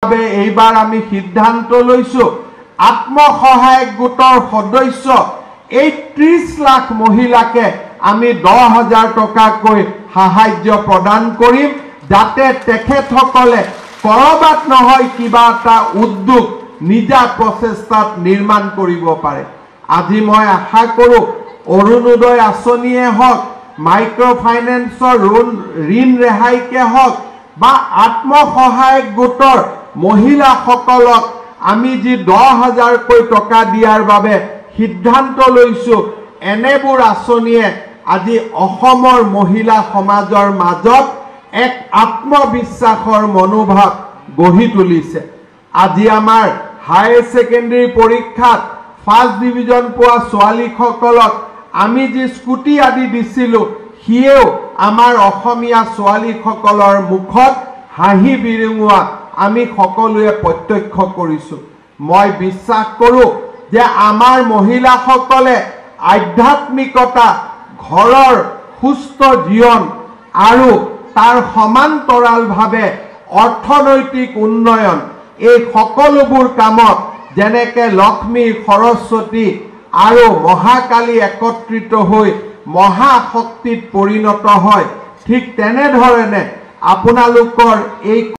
বাবে এইবাৰ আমি সিদ্ধান্ত লৈছোঁ, আত্মসহায়ক গোটৰ সদস্য এই 30 লাখ মহিলাকে আমি 10,000 টকাকৈ সাহায্য প্ৰদান কৰিম, যাতে তেখেতসকলে কৰবাত নহয় কিবা এটা উদ্যোগ নিজা প্ৰচেষ্টাত নিৰ্মাণ কৰিব পাৰে। আজি মই আশা কৰোঁ অৰুণোদয় আঁচনিয়ে হওক, মাইক্ৰ' ফাইনেন্সৰ ঋণ ৰেহাইকে হওক বা আত্মসহায়ক গোটৰ মহিলাসকলক আমি যি 10,000কৈ টকা দিয়াৰ বাবে সিদ্ধান্ত লৈছোঁ, এনেবোৰ আঁচনিয়ে আজি অসমৰ মহিলা সমাজৰ মাজত এক আত্মবিশ্বাসৰ মনোভাৱ গঢ়ি তুলিছে। আজি আমাৰ হায়াৰ ছেকেণ্ডেৰী পৰীক্ষাত ফাৰ্ষ্ট ডিভিজন পোৱা ছোৱালীসকলক আমি যি স্কুটি আদি দিছিলোঁ, সিয়েও আমাৰ অসমীয়া ছোৱালীসকলৰ মুখত হাঁহি বিৰিঙোৱা আমি সকলোৱে প্ৰত্যক্ষ কৰিছোঁ। মই বিশ্বাস কৰোঁ যে আমাৰ মহিলাসকলে আধ্যাত্মিকতা, ঘৰৰ সুস্থ জীৱন আৰু তাৰ সমান্তৰালভাৱে অৰ্থনৈতিক উন্নয়ন, এই সকলোবোৰ কামত যেনেকে লক্ষ্মী, সৰস্বতী আৰু মহাকালী একত্ৰিত হৈ মহাশক্তিত পৰিণত হয়, ঠিক তেনেধৰণে আপোনালোকৰ এই